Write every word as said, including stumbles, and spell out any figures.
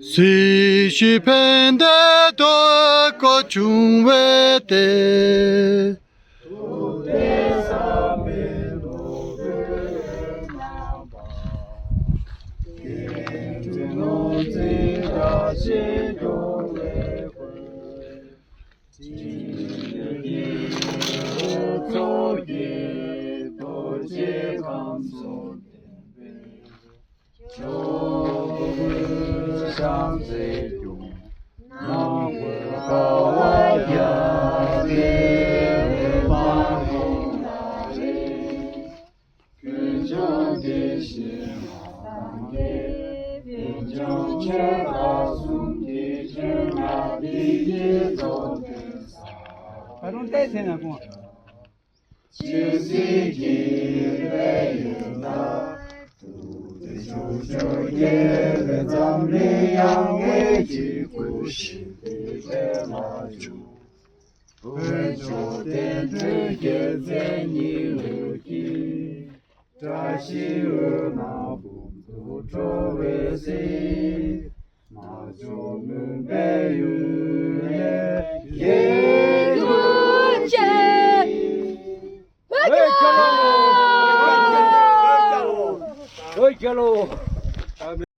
སྲི་ཞུ་ཕན་བདེ་འདོད་དགོས་བྱུང་བས་ཏེ། ད་རུང་བལྟས་ཚེ་ན་ཁོང་། ཆོས་སྲིད་ཀྱི་དཔལ་ཡོན་ལ། ཐུགས་རྗེ་ཆེ་ཞུ་རྒྱལ་བའི་འཛམ་གླིང་ཡང་བའི་གཅིག་པུ་ཞི་བདེའི་དཔལ་ལ་འཇུག་བོད་ལྗོངས་བསྟན་འགྲོའི་རྒྱལ་མཚན་ཉི་འོད་ཀྱིས། བཀྲ་ཤིས་འོད་སྣང་འབུམ་དུ་འཕྲོ་བའི་གཟིས། རྣལ་འབྱོར་མུན་པའི་ཡུལ་ནས་རྒྱལ་གྱུར་ཅིག་བོད་རྒྱལ་ལོ། བོད་རྒྱལ་ལོ།